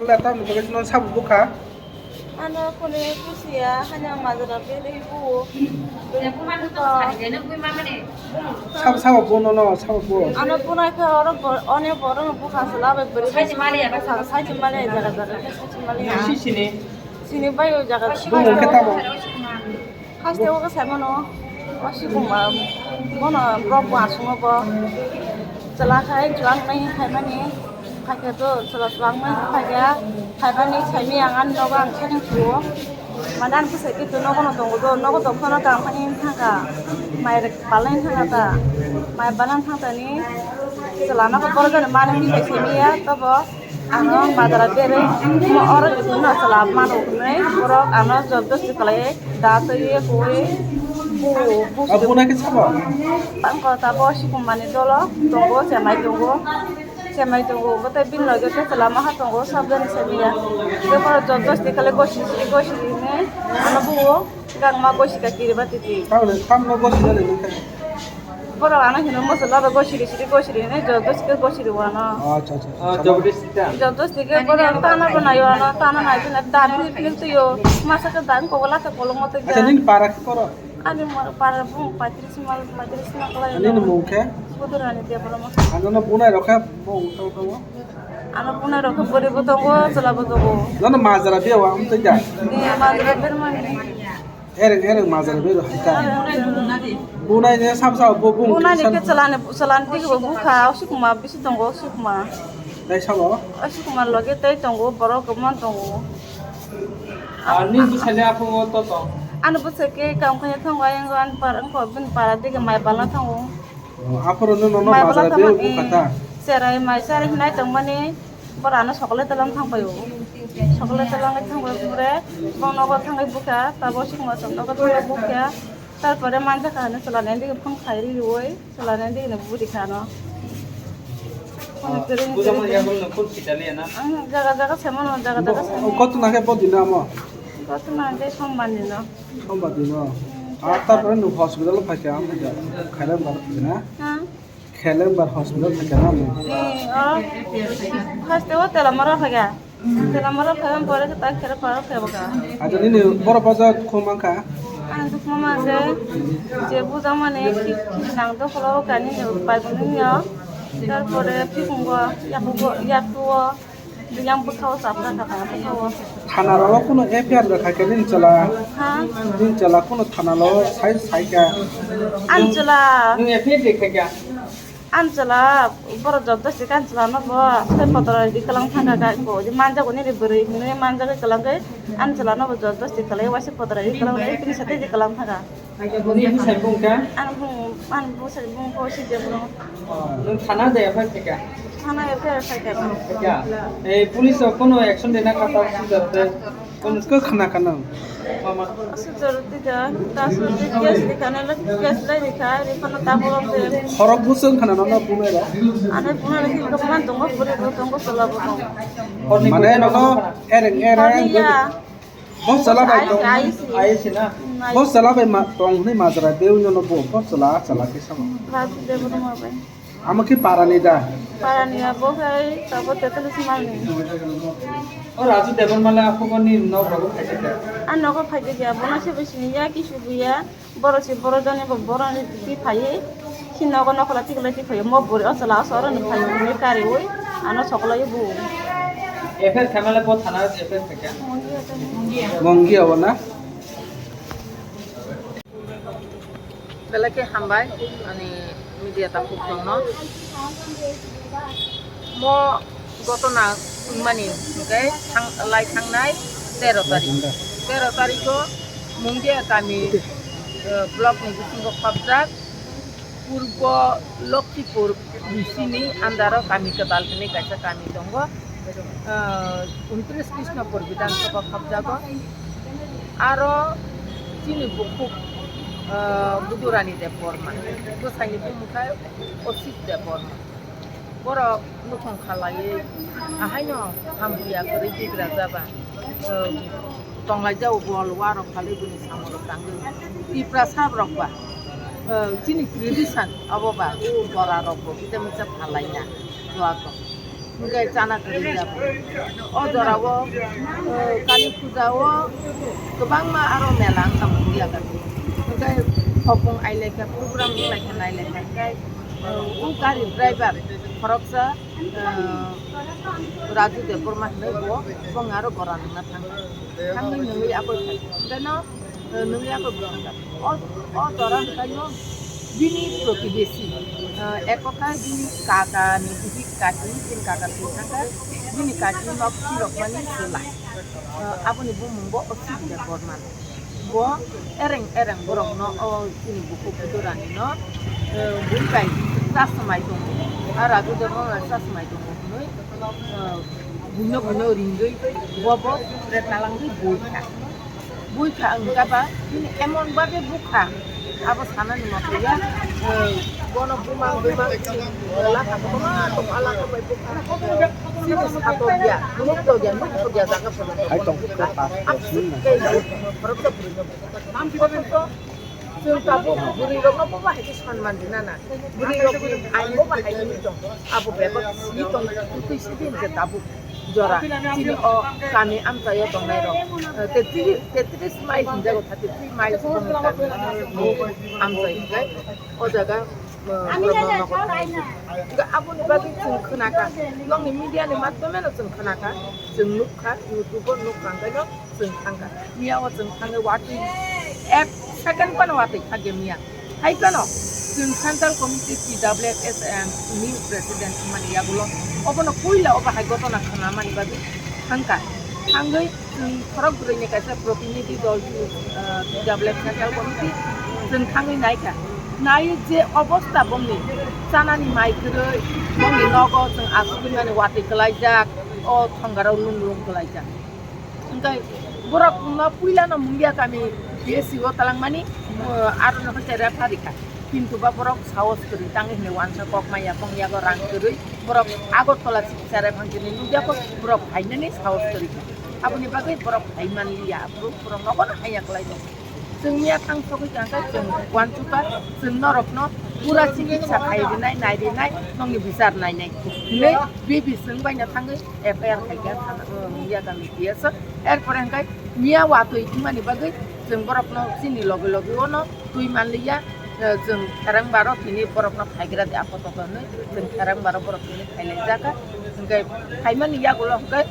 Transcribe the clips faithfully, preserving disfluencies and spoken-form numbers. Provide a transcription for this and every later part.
Wala tam bagwi no sabo bukha. Ano kone kusiya hanya majra beri bu. Sabo, sabo bono no, sabo bo. Ano punai khe oro bo-, one borok no bukha sala bai beri. Sachi mali ya, sachi mali ya, jaga jaga, sachi mali ya. Sini bai o jaga. Bo mungkhe tamo. Haste o khe saimano, o sikuma, bono borok bo asongo bo. Chwla khai chuwak nai phaimani, phaikhe to chwla chuwak nai phaikhe, phaimani saimani ang ani nogo ang saichung suo. Mane ani bwsai khe to nogo no tongo do, nogo tongphano ta ang phani thangkha. Mai rek balai thangkha ta. Mai balai thangkha ni chwla no borok jani mani mi bai saimanya tobo. Ano madara berwi mo oro no chwla mano hwnwi borok ano jor josti khlaiwi da twiwi kuwi bu bu. Abo na khe sabo? Tangkol ta bo sikumani dolo tongo, chemai tongo, chemai tongo, bo tei bini loge khe chwla maha tongo, sabjani semiya. Tei borok jor josti khlai gosi siri gosi rini ano buo gangma gosi ka kiriba titi. Tamni tamno gosi jani nokha. Borok ano hino moso laba gosiri siri gosiri hinwi jor josti khe gosiri o ano. Acha, acha, acha. Jor josti khe borok tana bo naio ano, tana nai phina da philip philip twiyo. Masa khe da wng kogo lata kolok mo twi. Acha, nini para khe koro? Ani mo-, para bung paitris mal, paitris mal kwlai. Nini mung khe? Budurani Debbarma. Ano no bunai rok khe bo tong tongo. Ano bunai rok khe bwrwi bo tongo, chwla bo tongo. Nono majra biya wa amtwi da? Ni majra bermani. Ereng ereng majra bero hai ta. Bunai ne sab sab bo bung. Bunai ne kisa khe chalani, chalani twi bo bukha, o sukuma bisi tongo, o sukuma. Dai sabo? O sukuma loge tei tongo, borok kwbangma tongo. Ani bwsai le aphuru to tong? Ani bwsai khe kam khaina thango, ayang ani para, wngkha bini para dige mai balna thango. Aphuru no no majra bero bukha ta. Cherai mai cherai hinai tongmani. Borok ano sokole telang thang paio. Sokole telang thang pai pore, bo nogo thangwi bukha, tabo sukma song nogo thangwi bukha. Tarpore manjak ka hwnwi chwla nai dige phone khai riwi, chwla nai dige budi khano. Phone kwrwi kwrwi. Ang jaga jaga se mano, jaga jaga se mano. Kotuna khe bodi na mo? Kotuna khe sombar ni no. Sombar ni no. Ah, tarpore nwng hospital phai kha, ang khairang bar na. Ha? Khelembar hospital thangkha na mo? Ni, o, first o Telamara thangkha. Telamara thangkha, pore khe tak khere paro khe baka. Acha nini borok baja khum mankha? Ang duk mama je, je buja mane ki, ki nang do kholo kani ne pai buni yo. Tarpore phikungo, yakugo, yakuo. Yang bwkhao chapra kha, bwkhao. Thana rok kuno F I R rwkha khe nini chwla? Ha? Nini chwla kuno thana lo sai, sai kha? Ani chwla. Nwng F I R rwkha kha? Ani chwla, borok joto se ani chwla no bo, sai kotor di kwlang thangkha kha ko, di manjago nini bwrwi hinwi manjagwi kwlang khe, ani chwla no bo joto se kwlai waisa kotor di kwlang khe, bini sate di kwlang thangkha. Nini bwsai bung kha? Ani bung, ani bwsai bung kho si de bung. Nwng thana de F I R khaikha? Thana F I R khaikha. Khaikha? Ei, police rok kono action de na kha ta sujaro de? Kono khe khna kha nang? Mama. Sujaro de da, ta su de case de kana le case lai de kha, re kono ta bolom de. Khorok bwswng khna no na bunai ra? Ani bunai ra hin ko man tongo, puri bo tongo, sola bo tongo. Mane no no ereng ereng. Ani ya. Bo chwla bai tong, ai si, ai si na. Bo chwla bai ma tong hwnwi majra de uno no bo, bo chwla, chwla khe sama. Raju Debbarma bai. Amo khe para ni da? Para ni ya, bo khai tabo tetal si mal ni. O Raju Debbarma le aphuru ni nok rogo phaikha khe? A nogo phaikha khe, bo no se bisi ni ya, kisu buya. Borok se borok jani bo borok ni twi phaiwi, si nogo nokhola tikla twi phaiwi, mo bwrwi o chwla o chwla ni phaiwi hwnwi kariwi ano sokolaiwi bu. F I R khaimale bo thana F I R khaikha. Mongi o na? Belai khe hambai ani media takhuk rokno. Mo gotona wngmani hwnkhe thang-, lai thangnai tero tarikh. Tero tarikh o Mungia kami, eh, block ni bisingo khopjak, Purbo Lokhipur B C ni under o kami kwtal hinwi kaisa kami tongo. Eh, untris Krishnapur Bidhan Sabha khopjago. Aro chini bukhuk, eh, Budurani Debbarma, bwsaini bumung khe Osit Debbarma. Borok nukhung khalaiwi ahaino hambuya kwrwi bigra jaba, eh, tonglaijao bol warok khalwi bini samung rok tangwi. Tiprasa rok ba, eh, chini tradition abo ba, o bora rok bo kisa misa phalaina chuago. Hwnkhe chana kwrwi jabo. O jorao, eh, Kali Puja o kwbangma aro mela wngkha Mundiaga. Hwnkhe hopung ailaikha, program wnglaikha, nailaikha. Hwnkhe, eh, o gari driver khoroksa, eh, Raju Debbarma hinwi bo, bongni aro gora nungna thangkha. Thangwi nungwi akoi phai. Hwnkhe no, eh, nungwi akoi bwskango. O, o jora hwnkhe no bini protibesi, eh, ek kotha bini kaka ni bihik kaki, bini kaka thwi thangkha, bini kaki nok phirokmani chwla. Eh, aboni bumung bo Osik Debbarma. Bo ereng ereng borokno o chini bukhuk Budurani no, eh, bui bai chasmai tongo. A Raju Debbarma chasmai tongo hwnwi, eh, buino buino ringwi bo bo re talangwi bui kha. Buikha wngkha ba, bini emon babe bukha, abo sanani motoi ya, eh, bono bumang bumang, eh, lakha kotorma tongo, a lakha bai bukha. Sini satokya, nukthokya, nukthokya jaga phano. Hai tong, bukha. Absuk khe khoroksa bwrwino bukha. Chwng tabuk bwrwi rokno bo bahai khe sanman rina na. Bwrwi rokni ain bo bahai wngwi tong. Abo bebak swi tong, twi sidi hwnkhe tabuk jora chini o kami amchaio tongnai rok, eh, tetri-, tetris mile hinjago, thirty three miles bongni kami amchai hwnkhe o jaga, eh, borokno nogo thangwi. Hwnkhe aboni bagwi chwng khwnakha, nokni media ni madhyome no chwng khwnakha, chwng nukha, YouTube o nukha hwnkhe no chwng thangkha. Miya o chwng thangwi watwi ek second phano watwi khakya miya. Hai phano chwng Central Committee T W F S M ni President wngmani yagulo obono puila obo hai gotona khwnamani bagwi thangkha. Thangwi chwng khorok bwrwini kaisa protinidhi dol, ah, T W F Central Committee chwng thangwi naikha. Naiwi je obostha bongni chanani mai kwrwi, bongni nogo chwng asugwi mani watwi kwlaijak, o thongarok lung lung kwlaijak. Hwnkhe borok no puila no Mungia kami B S C o talangmani, uh, aro no hwnkhe refer rikha. Kintu ba borok sahos kwrwi tangwi hwnwi uansa kok maya bong yago rang kwrwi borok Agartala chikitsa rephang chini nukya kho borok phainani sahos kwrwi kha. Aboni bagwi borok phai manliya, aphuru borok nogo no haiya kwlai tongo. Chwng miya thang sogwi tangkha, chwng uansukha, chwng norokno pura chikitsa khai rinai, nai rinai, nokni bichar nainai hinwi B B chwng baino thangwi F I R khaikha thana, uh, Mungia kami P S o. Erpore hwnkhe miya watwi wngmani bagwi chwng borokno chini logi logi ono twi manliya, uh, chwng khereng baro tini borokno phaigra di apoto hinwi chwng khereng baro borok tini khailaijak kha. Hwnkhe phaimani yagulo hwnkhe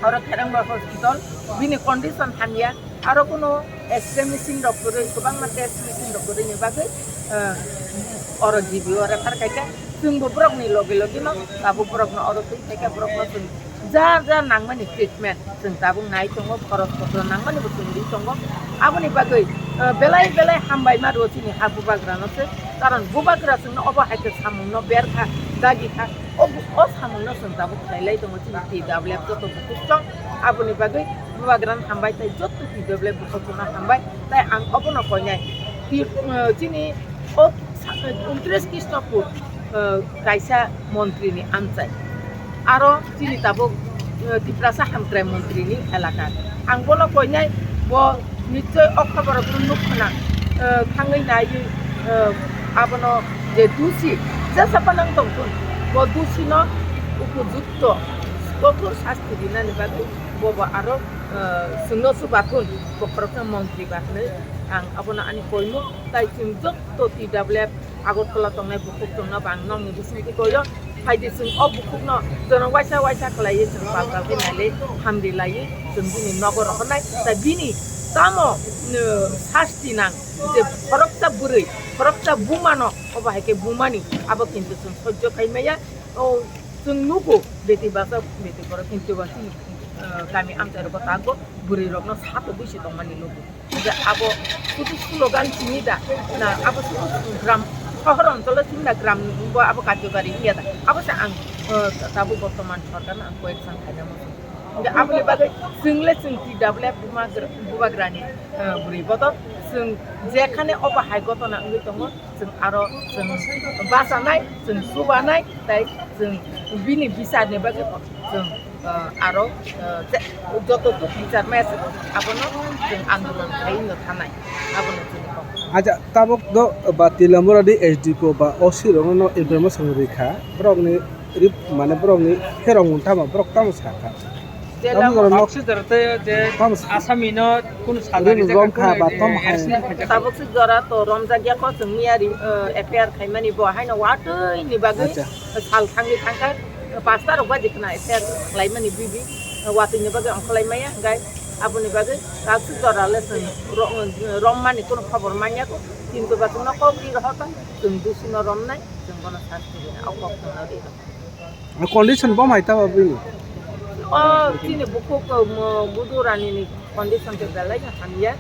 oro khereng baro hospital bini condition hamya. Aro kuno X-ray machine rok kwrwi, kwbangma test machine rok kwrwini bagwi, eh, oro G B o refer khaikha. Chwngbo borokni logi logi no tabuk borokno oro twi khaikha, borokno chwng jar jar nangmani treatment chwng tabuk nai tongo, khoros potro nangmani bo chwng ri tongo. Aboni bagwi, eh, belai belai hambai ma rwo chini ha bubagra no se, karon bubagra chwngno obo hai khe samung no ber kha, dagi kha, o bu-, o samung no chwng tabuk khlai lai tongo chini T W F joto bukuchong. Aboni bagwi bubagrano hambai tei joto T W F bukhokchukno hambai. Tai ang obono koinai. Ti-, eh, chini o sa-, untris Krishnapur, eh, kaisa montri ni amchai. Aro chini tabuk, eh, Tiprasa hamkrai montri ni elaka. Ang bono koinai bo nichoi o khobor rok nuk khna, eh, thangwi naiwi, eh, abono je dusi jesa panang tongthun, bo dusi no upojukto kothor sasti rinani bagwi bobo aro, eh, chwngno chubathun, bo khoroksa montri ba hwnwi ang abono ani koimung. Tai chwng joto T W F Agartala tongnai bukhuk chwngno bo ang nokni bisingtwi koio. Phaidi chwng o bukhukno jono waisa waisa khlaiwi chwng pal pal khe nailai hamri laiwi chwng bini nogo rohornai. Tai bini tamo, eh, sasti nang je khoroksa bwrwi, khoroksa bumano obo hai khe bumani abo kintu chwng sojjo khai maya. O chwng nugo beti bachao beti borok kintu ba chini, eh, kami amchai rogo tango bwrwi rokno sato buisi tongmani nugo. Hingke abo sudu slogan simi da, na abo sudu gram, sohor oncholo simi da gram bo abo karjokari wngya da. Abo se ang, eh, tabuk bortoman sorkarno ang koyek san khaina muchung. Hingke aboni bagwi chwng le chwng T W F bubagra-, bubagrani, eh, bwrwi bodol chwng jekhane obo hai gotona wngwi tongo. Chwng aro chwng bachanai, chwng chubanai, tei chwng bini bicharni bagwi chwng, ah, aro, ah, je-, joto tuk bichar maya se abono chwng andolon khaiwi no thanai, abono chwngno kok. Acha, tabuk do ba Tilamura di S D P O ba O C rokno no information rikha, borokni Rip mane borok ni pherong mun tamo borok tamo sakha. Tamo borok nok oxygen te je tamo sa- Asami no kun salary rim rom kha ba tom hai. Tabuk si jora to romjak ya ko chwng miya ri, eh, F I R khaimani bo haino watwi ni bagwi. Acha. Sal thangwi thangkha, pasta rok baji khna F I R khlaimani bibi, watwi ni bagwi ongkholai maya, gai aboni bagwi tabuk si jora le chwng ro-, rom mani kun khobor manya ko, kintu ba chwngno kok ri rohor ta, chwng dusi no rom nai. Chwng bono sasti rina, o kok chwngno rina. Condition bo mai tamo bini? O chini bukhuk, mo, budu rani ni condition khe belai no hamya.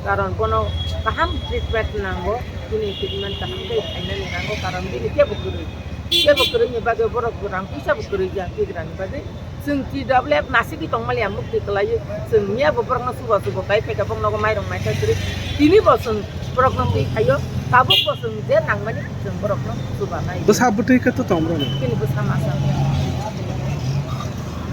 Karon bono kaham treatment nango, bini treatment kaham khe khainani nango, karon bini kebo kwrwi. Kebo kwrwi ni bagwi borok rang puisa bo kwrwi ya, tigrani bagwi. Chwng T W F nasigi tongmani ang mukti kwlaio, chwng miya bo borokno chuba chubo kai phaikha, borok nogo mairok maisa kwrwi. Tini bo chwng borokno twi phaio, tabuk bo chwng je nangmani chwng borokno chuba nai. Bwsa bwtwi khe to tong borok? Bini bwsa masa.